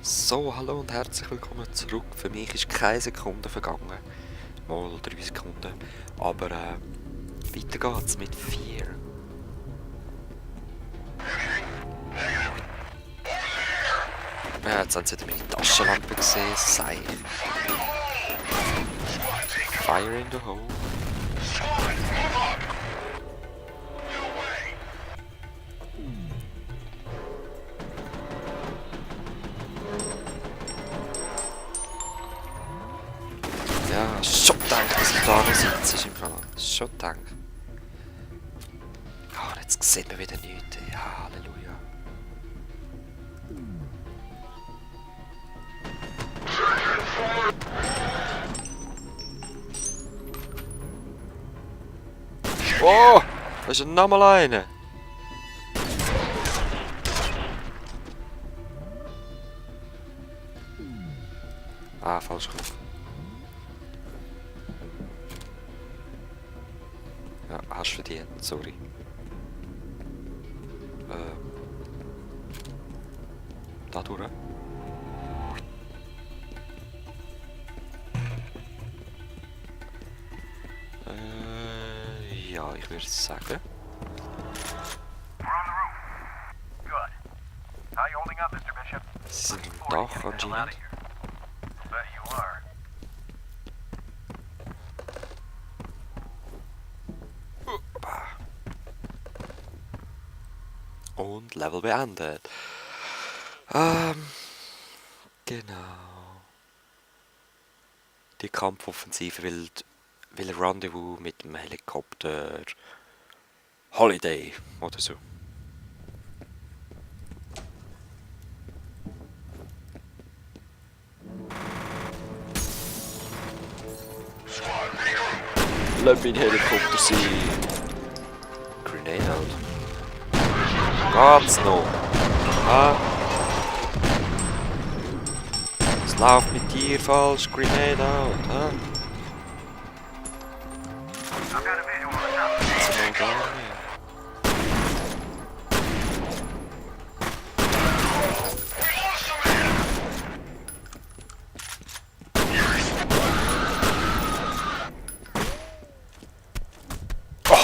So, hallo und herzlich willkommen zurück. Für mich ist keine Sekunde vergangen. Mal 3 Sekunden. Aber weiter geht's mit 4. Ja, jetzt haben sie wieder meine Taschenlampe gesehen. Sei. Fire in the hole. Ja, schon gedacht, dass ich da noch sitze. Ist im Fall. Schon gedacht. Oh, jetzt sieht man wieder nichts. Ja, Halleluja. Oh! Da ist nochmal einer! Ah, falsch Knopf. Ja, hast verdient, sorry. Da durch. Ja, ich würde sagen. Sie sind im Dach anscheinend. Und Level beendet. Genau. Die Kampfoffensive will Rendezvous mit dem Helikopter Holiday oder so. Lass mich Helikopter sein. Grenade out. Geht's noch? Ah. Es läuft mit dir falsch. Grenade out. Ah. Jetzt mal gar nicht.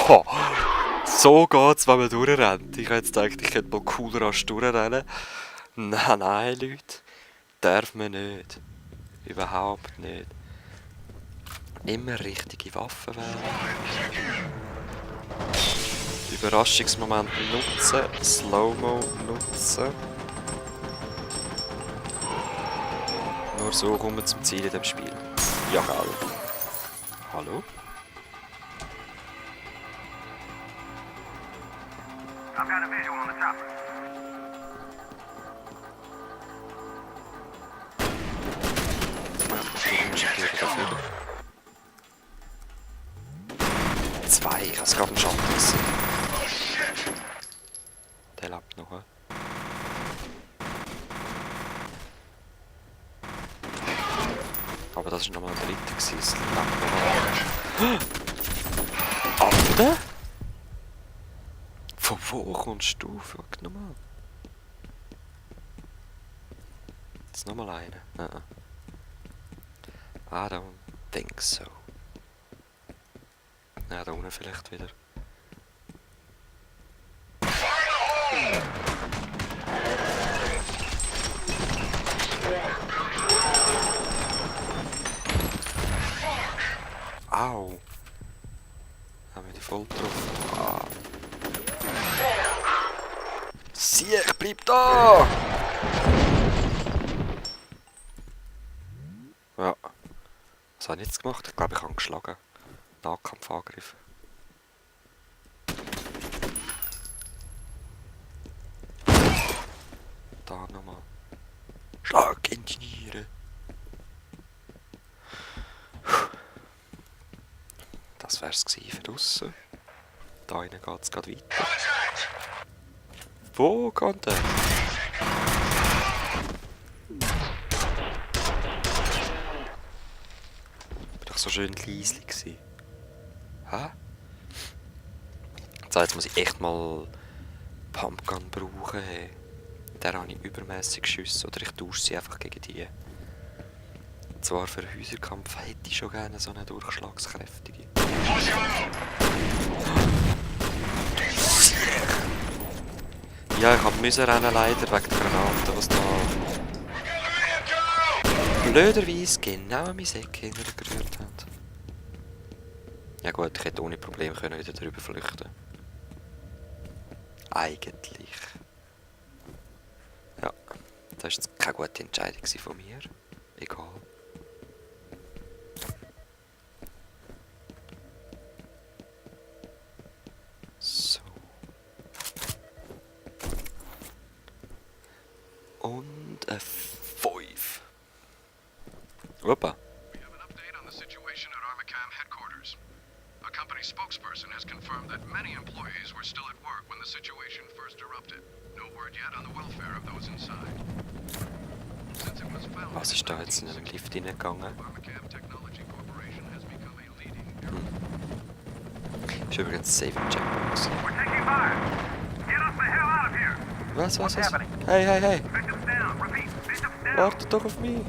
Oh, so geht's, wenn man durchrennt. Ich hätte jetzt gedacht, ich könnte mal cooler als durchrennen. Nein, nein, Leute. Darf man nicht. Überhaupt nicht. Immer richtige Waffen wählen. Überraschungsmoment nutzen. Slow-Mo nutzen. Nur so kommen wir zum Ziel in dem Spiel. Ja, geil. Hallo? I've got a visual on the chopper. Zwei, ich habe es gerade einen Schatten gesehen. Der lebt noch. Aber das war nochmal ein dritter gewesen. Es lebt noch. Alter? Von wo kommst du? Frag nochmal. Jetzt nochmal einer. I don't think so. Ja, da unten vielleicht wieder. Au! Haben wir die voll getroffen. Ah. Sieh, bleib da! Ja. Was habe ich jetzt gemacht? Ich glaube, ich habe ihn geschlagen. Nahkampfangriff. Da nochmal. Schlag in die Niere. Das wär's für draussen. Da innen geht's gerade weiter. Wo geht der? Bin doch so schön leise gsi. Hä? So, jetzt muss ich echt mal Pumpgun brauchen. Hey. Der habe ich übermäßig Schüsse oder ich tausche sie einfach gegen die. Zwar für Häuserkampf hätte ich schon gerne so eine durchschlagskräftige. Ja, ich musste rennen leider wegen der Granaten, was da blöderweise genau an mein Eck hintergerührt hat. Ja gut, ich hätte ohne Probleme wieder drüber flüchten. Eigentlich. Ja, das war jetzt keine gute Entscheidung von mir. Egal. So. Und ein 5. Opa. We have an update on the situation at Armacam headquarters. A company spokesperson has confirmed that many employees were still at work when the situation first erupted. No word yet on the welfare of those inside. Since it was found Was ist da jetzt in einem Lift hineingegangen? Armacam Technology Corporation has become a leading Ist übrigens Safe im Checkbox. We're taking fire! Get us the hell out of here! Was? Hey, hey, hey! Victims down! Repeat, victims down! Wartet doch auf mich!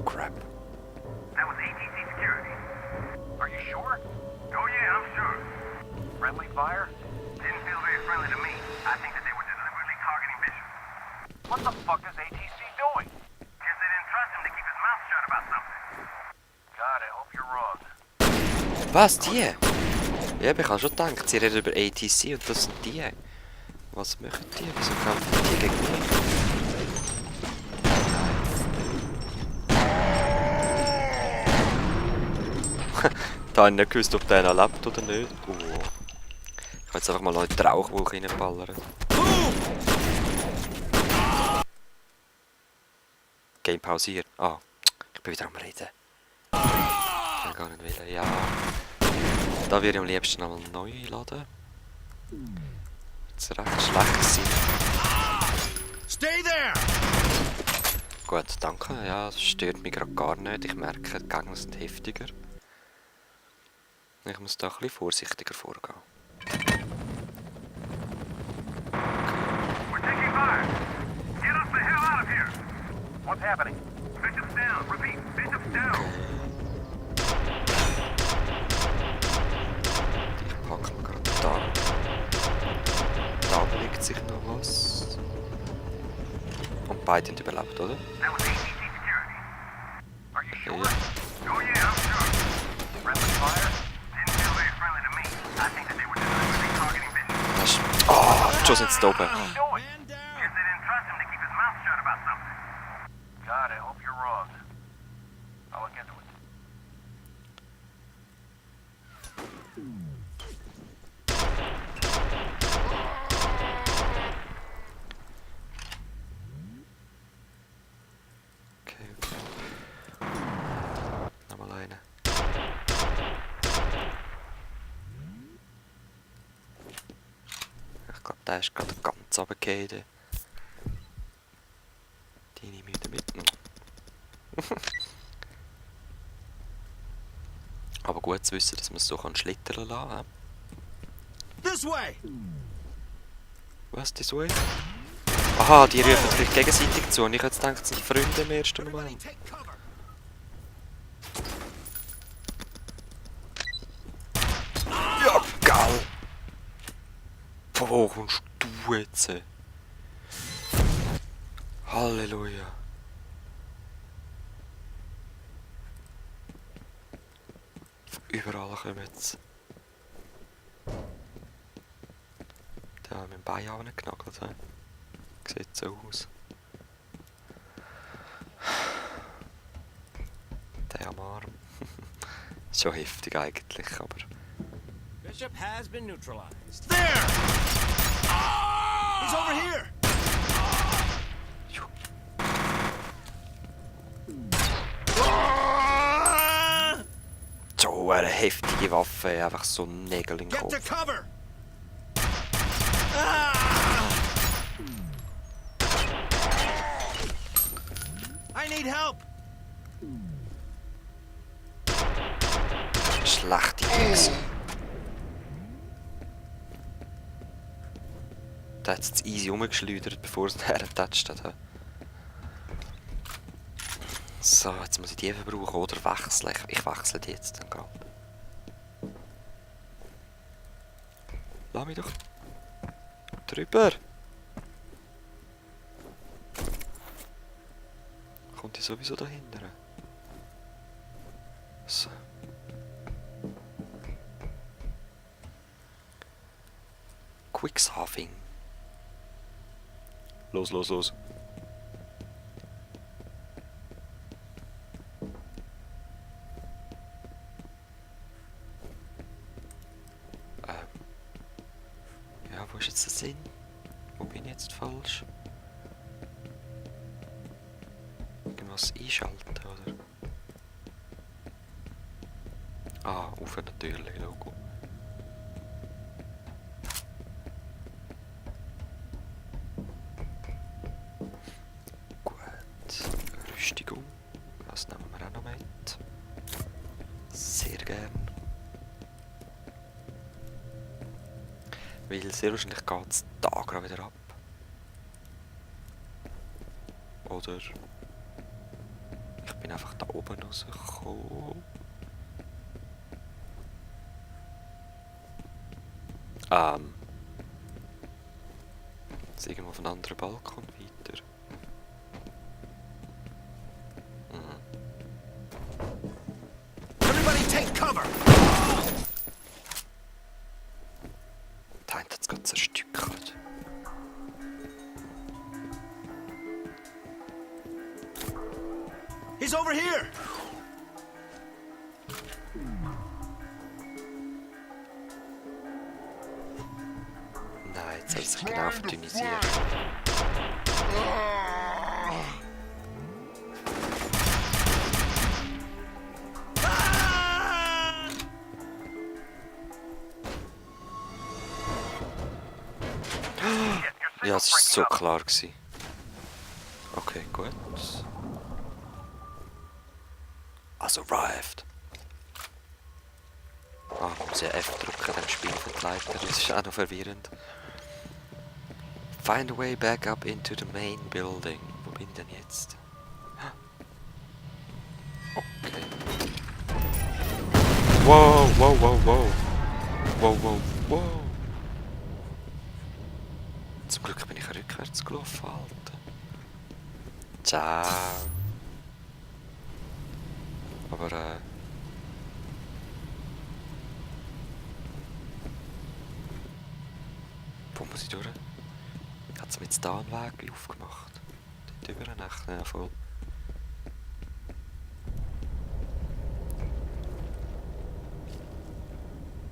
Crap. That was ATC security. Are you sure? Oh yeah, I'm sure. Friendly fire? Didn't feel very friendly to me. I think that they were deliberately targeting Bishop. What the fuck is ATC doing? Guess they didn't trust him to keep his mouth shut about something. God, I hope you're wrong. Was? Die? Ja, ich habe schon gedacht, sie reden über ATC und das sind die. Was machen die? Wieso kämpfen die gegen mich? Da habe ich nicht gewusst, ob der noch lebt oder nicht. Oh. Ich kann jetzt einfach mal noch in die Rauchwolke reinballern. Game pausiert. Ah, ich bin wieder am Reden. Ich will gar nicht wollen. Ja. Da würde ich am liebsten einmal neu laden. Jetzt recht schlecht sein. Stay there! Gut, danke. Ja, das stört mich gerade gar nicht. Ich merke, die Gegner sind heftiger. Ich muss da ein bisschen vorsichtiger vorgehen. We're taking fire! Get us the hell out of here! What's happening? Victims down! Repeat, victims down! Ich packe mir gerade da. Da bewegt sich noch was. Und beide haben überlebt, oder? That was ATC security. Are you sure? Ja. Oh yeah, I'm sure. Friendly fire? Didn't feel very friendly to me. I think that they were deliberately targeting Bishop. Das ist... Oh, die Schuss jetzt da oben. Doing? Guess they didn't trust him to keep his mouth shut about something. God, I hope you're wrong. I'll look into it. Okay, okay. Nochmal eine. Ich glaube, der ist gerade ganz runtergefallen. Die nehme ich wieder mitnehmen. Aber gut zu wissen, dass man es so schlittern lassen kann. This way! Was, das way? Aha, die rufen vielleicht gegenseitig zu und ich hätte gedacht, es sind Freunde im ersten Moment. Take cover! Ja, geil! Von wo kommst du jetzt? Halleluja! Von überall kommen sie. Da haben wir mein Bein auch nicht genagelt. Sieht so aus. Der am Arm. Schon heftig eigentlich, aber... Bishop has been neutralized. There! He's over here! Ju. So eine heftige Waffe, einfach so Nägel in den Get to Kopf. cover! I need help! Schlechte Hexe. hat es jetzt easy rumgeschleudert, bevor es hergetatscht hat. He? So, jetzt muss ich die verbrauchen oder wechseln. Ich wechsle die jetzt dann gerade. Lass mich doch drüber. Kommt die sowieso dahinter? So. Quicksalving. Los, los, los. Ja, wo ist jetzt der Sinn? Wo bin ich jetzt falsch? Irgendwas einschalten, oder? Ah, auf natürlich, Logo. Rüstung. Das nehmen wir auch noch mit. Sehr gern. Weil sehr wahrscheinlich geht es da gerade wieder ab. Oder ich bin einfach da oben rausgekommen. Jetzt irgendwo auf einem anderen Balkon weiter. Everybody take cover! Da hat es gerade zerstückelt. He's over here! Nein, jetzt hat es sich genau verdünnisiert. Ja, es war so klar gewesen. Okay, gut. Also arrived. Ah, man muss ja F drücken, dann Spiel Leiter. Das ist auch noch verwirrend. Find a way back up into the main building. Wo bin ich denn jetzt? Okay. Wow, wow, wow, wow. Wow, wow, wow. Zum Glück bin ich rückwärts gelaufen, Alter. Ciao. Aber wo muss ich durch? Hat es mir jetzt da einen Weg aufgemacht? Dort über nachher, ja voll.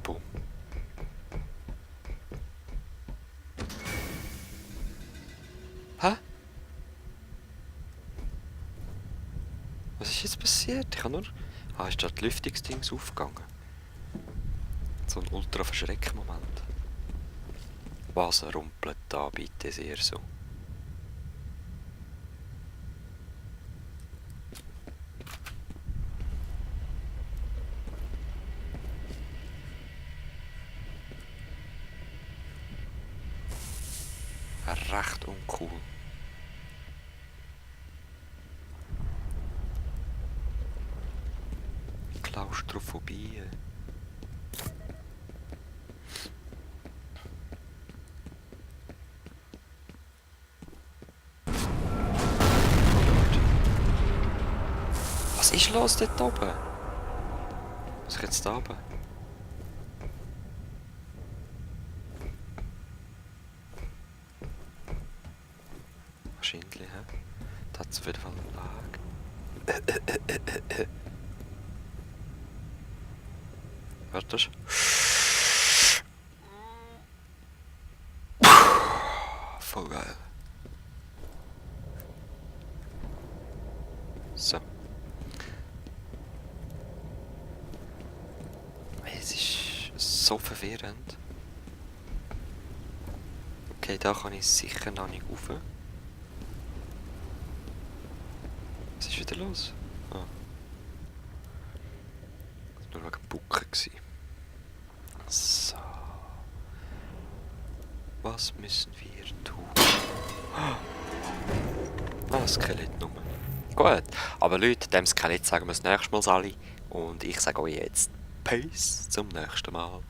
Boom. Hä? Was ist jetzt passiert? Ich habe nur... Ah, ist da die Lüftungsdings aufgegangen? So ein ultra Verschreckmoment. Was rumpelt da bitte sehr so? Recht uncool. Klaustrophobie. Was ist los dort oben? Was ist jetzt da oben? Wahrscheinlich, hä? Da hat es auf jeden Fall einen Weg. Hört das? Voll geil. So. Es ist so verwirrend. Okay, da kann ich sicher noch nicht rauf. Was ist wieder los? Ah. Das war nur wegen Bucken. So. Was müssen wir tun? Ah, Skelettnummer. Gut, aber Leute, dem Skelett sagen wir das nächste Mal alle. Und ich sage euch jetzt Peace zum nächsten Mal.